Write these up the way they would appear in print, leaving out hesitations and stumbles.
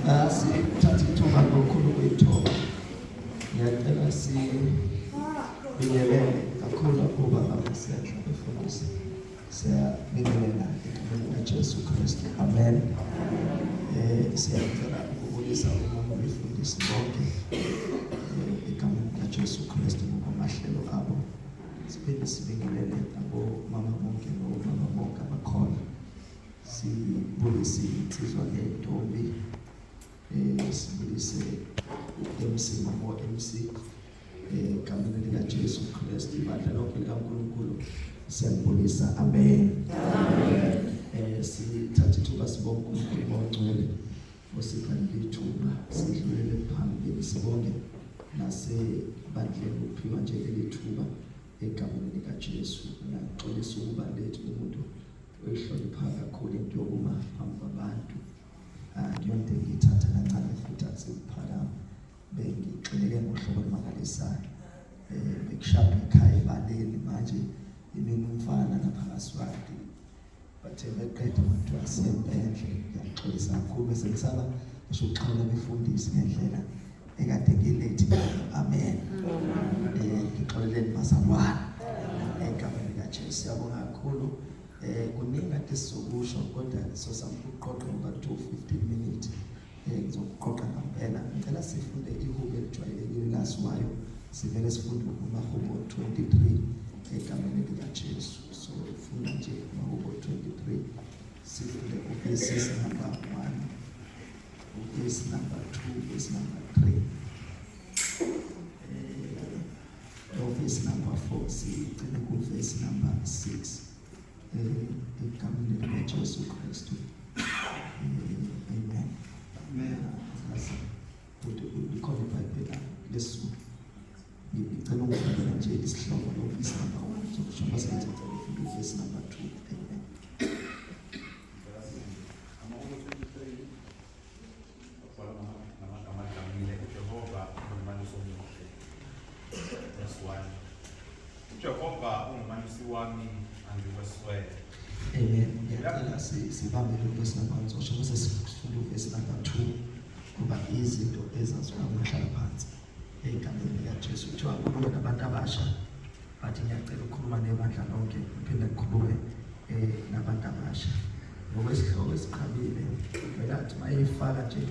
Asithathe ithuba ngokukhulu ukuyithoba. Ngiyacela sibingelele kakhulu ubaba abasenhla befundisi. Siyabingelela egameni likaJesu Kristu. Amen. Siyacela ukubulisa umama befundisi bonke egameni likaJesu Kristu ngokwamahlelo abo. Siphinde sibingelele abomama bonke nobaba bonke abakhona. Sibulise insizwa nentombi. Sibulise u-MC mama MC egameni lika Jesu Kristu ibandla lonke likaNkulunkulu siyalibulisa. Amen. Amen. Sithatha ithuba sibonge uNkulunkulu ongcwele osipha leli thuba sidlulele phambili sibonge nasebandleni ukuphiwa nje leli thuba egameni lika Jesu. Ngiyaxolisa ukuba late umuntu oyihlonipha kakhulu into yokuma phambi kwabantu. Akuyonto engiyithatha kancane futhi akusikuphakama. Bengixineke ngohlobo olumangalisayo. Bekushada ekhaya ebaleni manje imini umfana lapha kaSwati. Bathe beqeda kwathiwa siyempendle. Ngiyaxolisa kakhulu bese ngisaba ngisho ukuxhawula abefundisi ngendlela ekade ngilethi ngayo. Amen. Ngixoleleni bazalwane. Egameni likaJesu siyabonga kakhulu. Kuningi kade sizokusho kodwa sozama ukuqoqa ngoba kuthiwa 15 minutes. Ngizokuqoqa ngempela. Ngicela sifunde ihubo elijwayelekile laziwayo. Sivele sifunde uMahubo 23 egameni likaJesu. So funda nje uMahubo 23 sifunde uverse number 1, uverse number 2, verse number 3. Verse number 4 sigcine ku verse number 6. Egameni likaJesu Kristu. Amen. Amen. Futhi likhona iBhayibheli lesiZulu. Ngicela ungifundele nje isihloko lo verse number 1. Sokusho mase ngithatha ufunde verse number 2. Amen. Amahubo 23 abhalwa ngamagama agqamile uJehova ungumalusi omuhle. Verse 1. UJehova ungumalusi wami angikweswele. Amen. Ngiyacela sibambe lo verse number 1 sosho bese sifunda verse number 2 ngoba izinto ezaziwa ngohlala phansi egameni likaJesu. Kuthiwa khuluma nabantu abasha but ngiyacela ukukhuluma nebandla lonke ngiphinde ngikhulume nabantu abasha ngokwesihloko esiqhamile. Vele athi mayifaka nje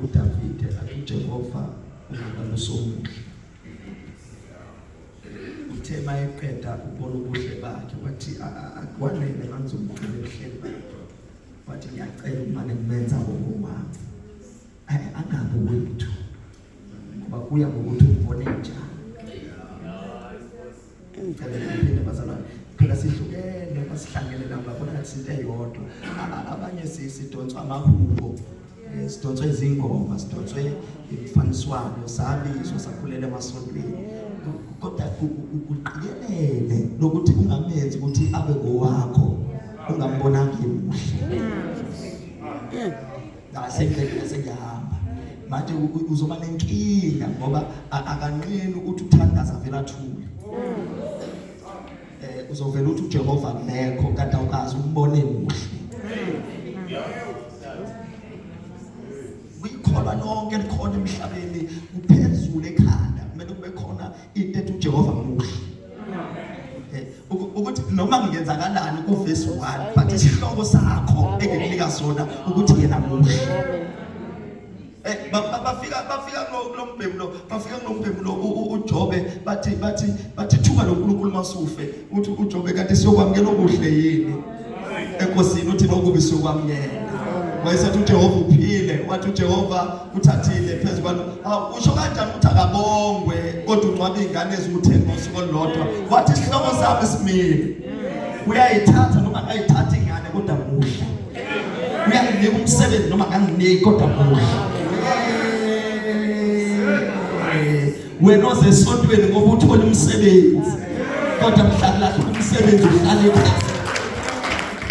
uDavide athi uJehova ungumalusi omuhle. Uthe mayeqeda ukubona ubuhle bakhe wathi akwanele ngangizomgcina ebuhleni bakhe. Wathi ngiyacela ukumane ngimenza ngowami. Angabi wethu ngoba kuya ngokuthi umbone njani. Ngicela ngiphinde bazalwane, phela sihlukene masihlangene nabo babona ngathi sinto eyodwa. Abanye sidonswa amahubo, sidonswe izingoma, sidonswe imifaniswano, sabizwa sakhulela emasontweni. Kodwa uqikelele lokuthi ungamenzi ukuthi abe ngowakho. Ungambonanga emuhle. Ngasengeke sengiyahamba. Manje uzoba nenkinga ngoba akanqeni ukuthi uthandaza vele athule. Uzovela uthi uJehova akekho kanti awukazi umbone muhle. Kuyikholwa lonke likhona emhlabeni kuphezulu ekhanda kumele kube khona into ethi uJehova muhle. Ukuthi noma kungenzakalani kuvesi 1 but isihloko sakho engikunika sona ukuthi yena muhle. Bafika kulo mbhemu lo, bafika kulo mbhemu lo uJobe, bathi thuka lo nkulunkulu masufe. Uthi uJobe kanti siyokwamukela okuhle yini enkosini? Uthi nokubi siyokwamukela. Wayesethi uJehova uphile, wathi uJehova uthathile phezu kwalo. Usho kanjani ukuthi akabongwe kodwa ungcwaba iy'ngane eziwu-10 ngosuku olulodwa? Wathi isihloko sami simile. Uyayithatha noma akayithathi ingane kodwa muhle. Uyanginika umsebenzi noma akanginiki kodwa muhle. Wena oze esontweni ngoba uthola umsebenzi, kodwa mhla kulahlwa umsebenzi uhlala ekhaya.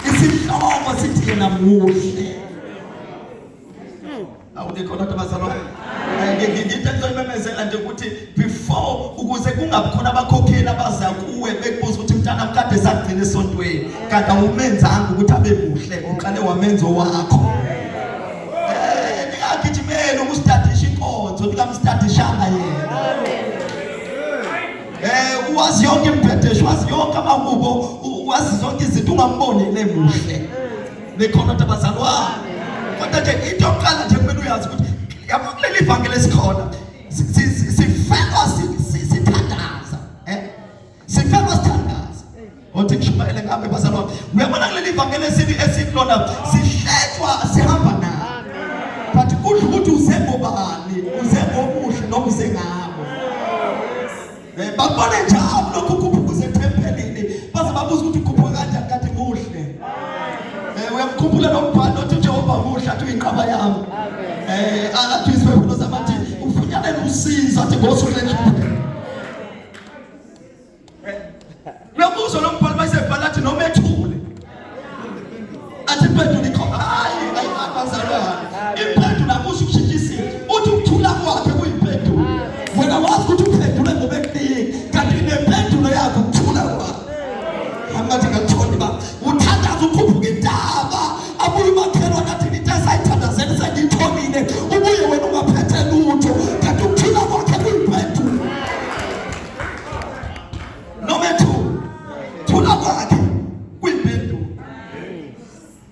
Isihloko sithi yena muhle. Awunikho kodwa bazalwane. Ngento engizoyimemezela nje ukuthi before ukuze kungabi khona abakhokheli abaza kuwe bekubuza ukuthi mntana kade sagcina esontweni, kanti awumenzanga ukuthi abe muhle, uqale wamenza owakho. Ningagijimeli ukustadisha inkonzo ningamstadishanga yena. Uwazi yonke imibhedesho, wazi yonke amahubo, wazi zonke izinto, ungamboni le muhle. Nikhona kodwa bazalwane? Kodwa nje into yokuqala nje kumele uyazi ukuthi yabo kuleli vangeli esikhona sifelwa sithandaza, sifelwa sithandaza. Othi ngishumayele ngabe bazalwane, uyabona kuleli vangeli esikulona sihletshwa sihamba nalo, but kudla ukuthi uze ngobani, uze ngomuhle noma uze ngabo. Bakubone njalo lokhu kukhuphuka ethempelini, baze babuza ukuthi ukhuphuka kanjani kanti muhle. Uyamkhumbula lo mbhalo othi uJehova muhle, athi uyinqaba yami. Athi isiphephelo samathi ufunyanele usizo, athi ngosuku lenhlupheko. Uyamuzwa lo mbhalo mayisebhala athi noma ethule. Athi impendulo ikhona. Hayi, hayi bazalwane. Impendulo akusho ukushintsha isimo. Uthi ukuthula kwakhe kuyimpendulo. Wena wazi ukuthi uphendule ngoba ekuningi, kanti nempendulo yakho ukuthula kwakhe. Angathi ngakuthola ba uthandaza ukhuphuka intaba, abuye umakhelwane athi into esayithandazela sengiyitholile, ubuye wena ungaphethe lutho, kanti ukuthula kwakhe kuyimpendulo. Noma ethula, thula kwakhe kuyimpendulo.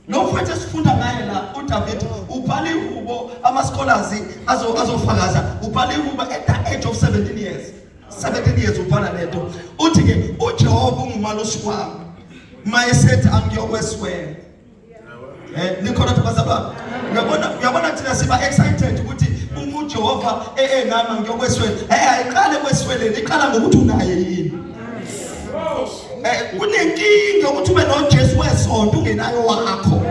Lo mfowethu esifunda ngaye la uDavid ubhala ihubo, ama-scholars azofakaza, ubhala ihubo at the age of 17 years. 17 years ubhala lento. Uthi ke uJehova ungumalusi wami, mayesethi angiyokweswela. Nikhona bazalwane? Uyabona thina siba excited ukuthi uma uJehova enami ngiyokweswela. Ayiqale kwesweleni, iqala ngokuthi unaye yini. Kunenkinga ukuthi ube noJesu wesonto ungenayo wakho.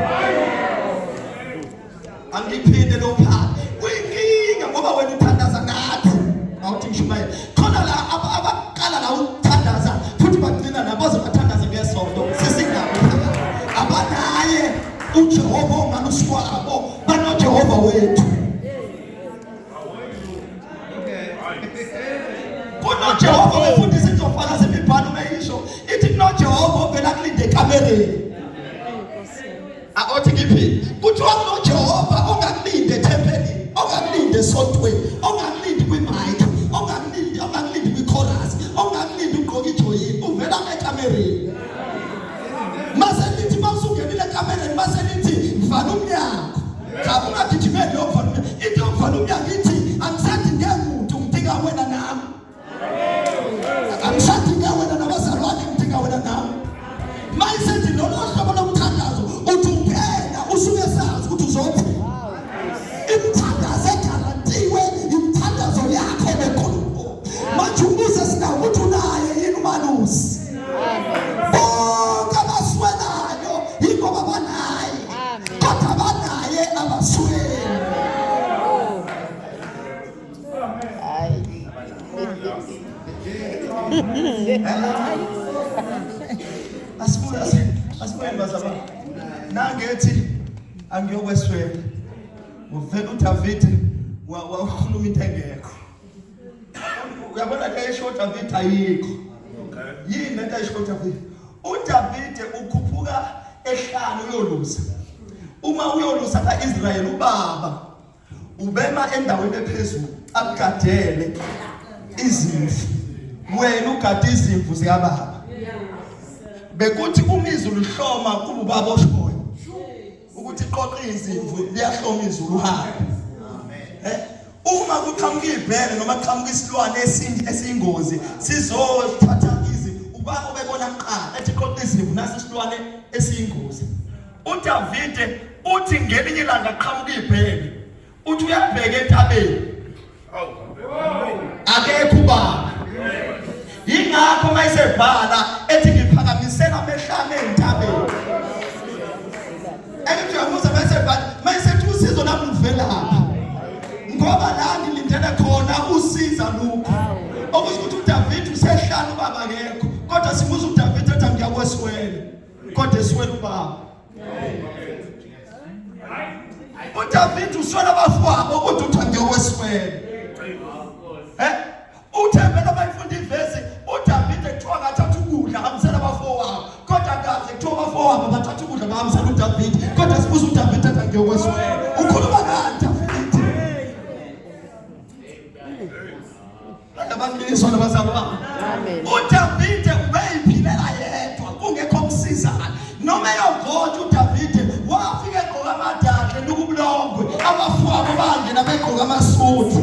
Angiphinde lo pha. Kuyinkinga ngoba wena uthandaza nathi. Awuthi ngishumayela. Khona la abaqala la ukuthandaza futhi bagcina nabo bathandaza ngesonto. Sesingabo phakathi. Abanaye uJehova omalusi wabo, banoJehova wethu. KunoJehova wefundisa izofakaza imibhalo meyisho ithi kunoJehova ovela kulinde ekamereni. Othi ngiphi? Kuthiwa kunoJehova ongakulinde ethempelini, ongakulinde esontweni, ongakulindi kwi-mic, ongakulindi kwi-chorus, ongakulindi ugqoke ijoyini, uvela ekamereni. Mase lithi mawusungenile ekamereni, mase lithi vala umnyango. Cha, ungagijimeli lokuvala umnyango. Into yokuvala umnyango ithi angisadinge muntu, ngidinga wena nami. Angisadinge wena nabazalwane, ngidinga wena nami. Mayisethi lolo hlobo lomthandazo uthi ungena usuke sazi ukuthi uzothi imithandazo egarantiwe, imithandazo yakho nenkulumo. Manje umbuzo esinawo ukuthi unaye yini umalusi? Bonke abaswelayo yingoba banaye, kodwa abanaye abasweli. Hayi. Asibuyeni bazalwane. Nangethi angiyokweswela. Uvela uDavide wakhuluma into engekho. Uyabona ke esho uDavide ayikho. Yini lento ayisho uDavide? UDavide ukhuphuka ehlane uyolusa. Uma uyolusa kaIsrayeli ubaba ubema endaweni ephezulu akugadele izimvu. Wena ugada izimvu zikababa. Bekuthi uma izulu lihloma kuba ubaba oshoyo ukuthi qoqa izimvu liyahloma izulu uhambe. Eh uma kuqhamuka ibhele noma kuqhamuka isilwane esiyingozi sizothatha izimvu ubaba obebona kuqala ethi qoqa izimvu nasi isilwane esiyingozi. uDavide uthi ngelinye ilanga qhamuka ibhele uthi uyabheka entabeni akekho ubaba yingakho mayisebhala ethi ngiphakamisela amehlo ami entabeni engithi uyamuza mayisebhala mayisethi usizo lami luvelaphi ngoba la ngilindele khona usiza lukho okusho ukuthi uDavid usehlala ubaba akekho kodwa sibuza uDavid ethi ngiyakweswela kodwa eswela ubaba uDavid uswela abafowabo kodwa uthi ngiyokweswela eh uthe phela bayifunda ivesi uDavid kuthiwa ngathatha ukudla hambisela abafowabo kodwa kaze kuthiwa abafowabo bathatha ukudla bahambisela uDavid kodwa sibuza uDavid athi ngiyokweswela ukhuluma ngani David Abangilizwa nabazalwane. Amen. uDavide ubeyiphilela yedwa kungekho msizana. Noma eyovota uDavide wafika egqoka amadadle nokubulongwe abafowabo bangena begqoka amasuthi.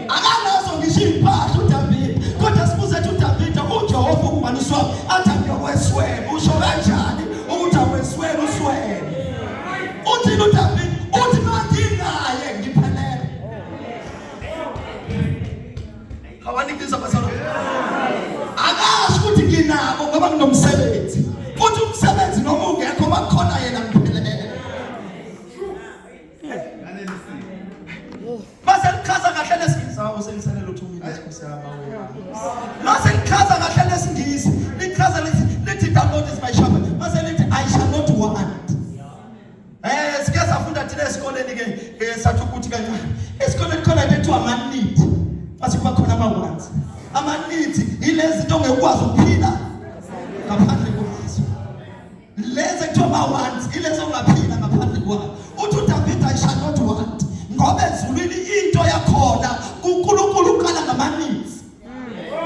Akanazo ngisho impahla uDavide. Kodwa sibuze ethi uDavide uJehova ungumalusi wami athi angiyokweswela usho kanjani ukuthi aweswele uswele. Uthini uDavide? Uthi manginaye ngiphelele. Awanikeza bazalwane. Akasho ukuthi nginabo ngoba nginomsebenzi. Uthi umsebenzi noma ungekho bakhona yena ngiphelele. Mase lichaza kahle lesingisi awu sengisalele uthi umile Nkosi yami awu. Mase lichaza kahle lesingisi lichaza lithi lithi the Lord is my shepherd. Mase lithi I shall not want. Eh sike safunda thina esikoleni ke eh, sathi ukuthi kancane. Esikoleni khona into ethiwa ama-need. Mase kuba khona ama-wants. Ama-needs yilezi zinto ongekwazi ukuphila ngaphandle kwazo. Lezi ekuthiwa ama-wants ilezi ongaphila ngaphandle kwazo. Uthi uDavid I shall not want. Ngoba ezulwini into yakhona uNkulunkulu uqala ngama-needs.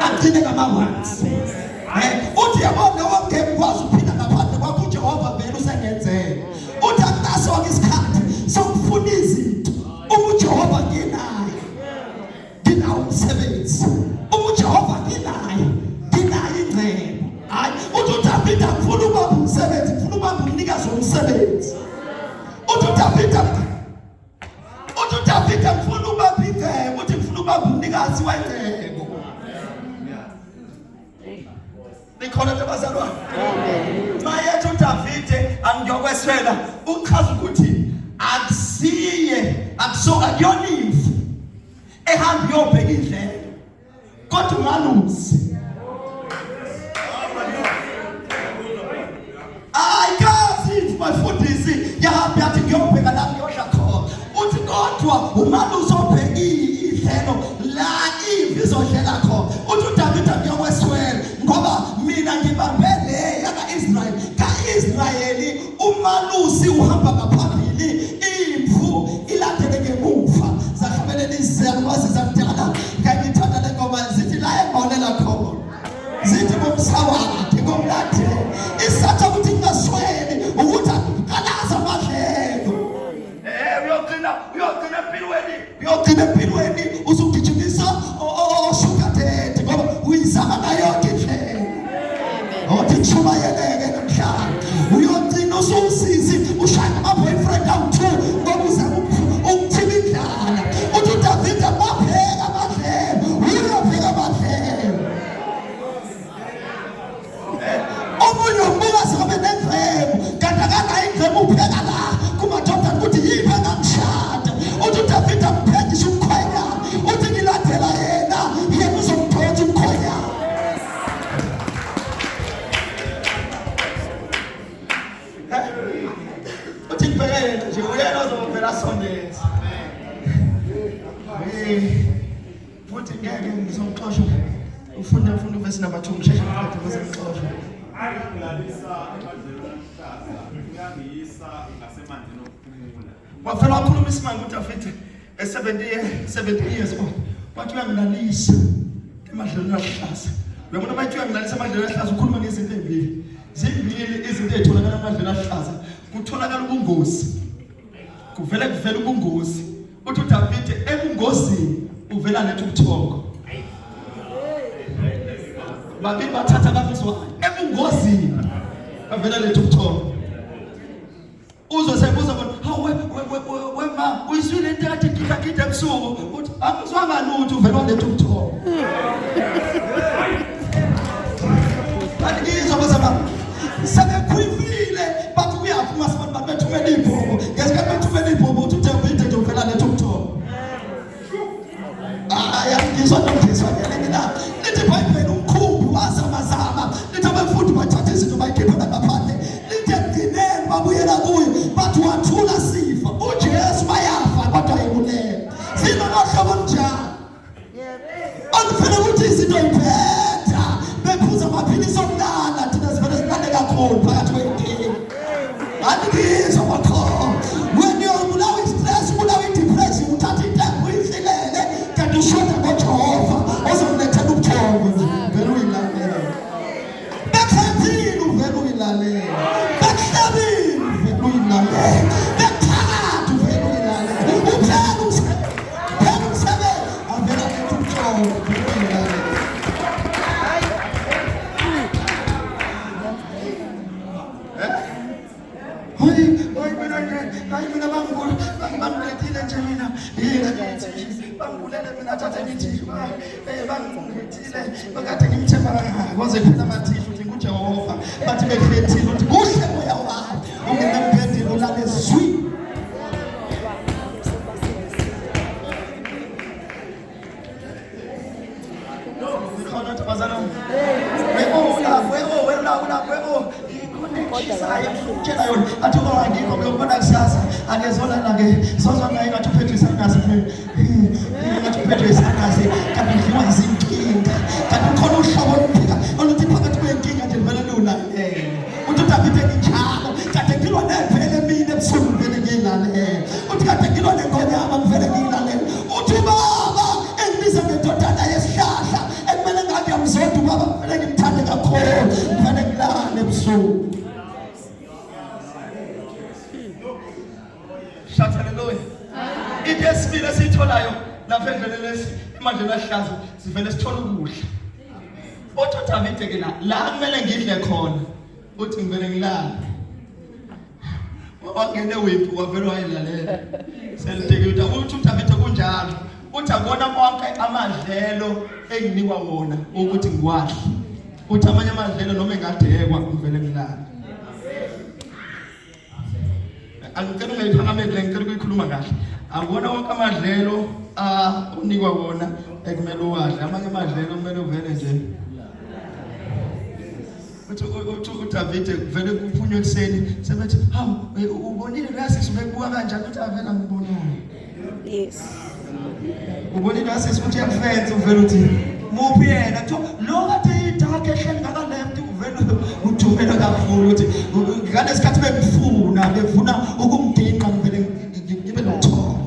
Agcine ngama-wants. Eh, uthi yabo lowo ngeke ukwazi ukuphila ngaphandle kwakho uJehova vele usengenzela. Uthi akunaso isikhathi sokufuna izinto uma uJehova nginaye. Nginawo umsebenzi. Uma uJehova nginaye, nginayo ingcebo. Hayi, uthi uDavide angifuna ubamba umsebenzi, ngifuna ubamba umnikazi womsebenzi. Uthi uDavide Uthi uDavide ngifuna ubamba ingcebo, uthi ngifuna ubamba umnikazi wengcebo. Nikhona nje bazalwane? Amen. Mayethi uDavide angiyokweswela uchaza ukuthi akusiye akuso akuyona imvu ehamba iyobheka indlela kodwa umalusi ayikazi imvu bafundisi yahamba yathi ngiyobheka la ngiyodla khona uthi kodwa umalusi obheka idlelo la imvu izodlela khona uthi uDavide ngiyokweswela ngoba mina ngibambe le yaka-Israyeli ka-Israyeli umalusi uhamba ngaphambili imvu ilandele ngemuva zahlabelela izalukwazi zakudala ngangithanda le ngoma zithi la engolela khona zithi ngomsawakhe ngomlandela isatha ukuthi ngingasweli ukuthi aqalaza amadlelo eh uyogcina uyogcina empilweni uyogcina empilweni usugijimisa osugar daddy ngoba uyizama ngayo yonke indlela othi kushumayeleke namhlanje uyogcina usuwusisi ushaya ama-boyfriend awu-two Uthi ngibheke yena nje uyena ozovela asondeze. Amen. Futhi ngeke ngizomxosha. Ufunde ufunde uvesi number 2 ngisheshe ngiqede bese ngixosha. Uyangilalisa emadlelweni aluhlaza, uyangiyisa ngasemanzini okuphumula. Wavela wakhuluma isimanga uDavide e-70 70 years old. Wathi uyangilalisa emadlelweni aluhlaza. Uyabona uma ethi uyangilalisa emadlelweni aluhlaza ukhuluma ngezinto ezimbili. Zimbili izinto ezitholakala emadlelweni aluhlaza. Kutholakala ubungozi. Kuvele kuvela ubungozi. Uthi uDavide ebungozini uvela letha ubuthongo. Babili bathatha ababizwayo ebungozini bavela letha ubuthongo. Uzwe sebuza bona, hawu we we we we ma, uyizwile into ekade igida gida ebusuku, uthi angizwanga lutho uvela waletha ubuthongo. Kanti ngizwa bazalwane sebekhwifile bathi uyaphi uma sibona bantu bethumela ibhobo ngesikhathi bethumela ibhobo uthi uDavide nje uvela letha ubuthongo. Hayi angizwa nomdliswa ngelinye ilanga lithi iBhayibheli umkhumbi wazamazama lithi abafundi bathatha izinto bayikhipha ngaphandle lithi ekugcineni babuyela kuye bathi wathula sifa uJesu bayafa kodwa yibulele sinonohlobo olunjani olufuna ukuthi izinto iphetha bephuza amaphilisi okulala thina sivele silale kakhulu phakathi kwenkinga Angizwa makhona. Wena uyobulawa i-stress, ubulawa i-depression, uthatha intambo uyihlelele kanti ushoda ngoJehova ozokulethela ubuthongo nje. Vele uyilalele. Bekhethile uvele uyilalele. Bekuhlabile uvele uyilalele. Bekuthakatha uvele uyilalele. Uphela umsebenzi. Phela umsebenzi. Avela letha ubuthongo uvele uyilalele. Hayi, hayi mina nje, hayi mina bangibulele, bangibulele nje mina. Yini ngithi bangibulele mina thathe ngithi eh bangibulele bakade ngimthemba kangaka kwaze kuphela amathishu uthi nguJehova bathi bekhethile uthi kuhle moya wami ungene embhedeni ulale zwi. Khona ntombazana. Webo webo webo webo ikhona ngikutshela yona athi oh angikho ngiyobona kusasa akezona la ke sozwa naye ngathi uphethwe isandasi ngathi uphethwe isandasi kanti udliwa izinkinga kanti ukhona uhlobo oluphika oluthi phakathi kwenkinga nje vele lulalele uthi uDavide nginjalo kade ngilwa nevele mina ebusuku ngivele ngiyilalele uthi kade ngilwa nengonyama ngivele ngiyilalele uthi ubaba engibiza ngendodana yesihlahla ekumele ngabe uyamzonda ubaba kufanele ngimthande kakhulu kufanele ngilale ebusuku. Shout hallelujah. Into yesibili esiyitholayo lapha endleleni lesi emadlelweni ahlaza sivele sithole ukudla. Uthi uDavide ke la la kumele ngidle khona uthi ngivele ngilale. Wangene wiphi wavele wayilalela. Selidikida uthi uDavide kunjalo. Uthi akona konke amadlelo enginikwa wona ukuthi ngiwadle. Uthi amanye amadlelo noma engadekwa ngivele ngilale. Angicela ungayiphakameli le ngicela ukuyikhuluma kahle. Akona wonke amadlelo onikwa wona ekumele uwadle. Amanye amadlelo kumele uvele nje uthi uthi uDavide kuvele kuphunywe ekuseni sebethi hawu eh, ubonile loya sisi ubekubuka kanjani uthi avele angibonanga Yes. Ubonile loya sisi ukuthi uyakufensa uvele uthi muphi yena kuthiwa lo kade idakhe ehleli ngaka-left uvele uthumela kakhulu ukuthi ngalesikhathi bemfuna befuna ukumginqa ngivele ngibe notholo.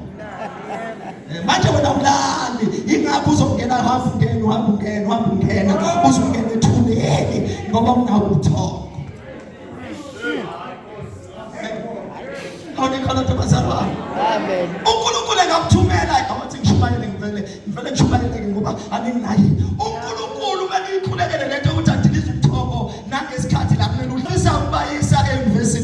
Eh, manje wena ulali ingakho uzongena uhamba ungena uhamba ungena uhamba ungena uzongena ethuneni ngoba unawo ubuthongo Khona khona ntombazalwane. Amen. uNkulunkulu engakuthumela awathi ngishumayele ngivele ngivele ngishumayele ke ngoba aninginayo.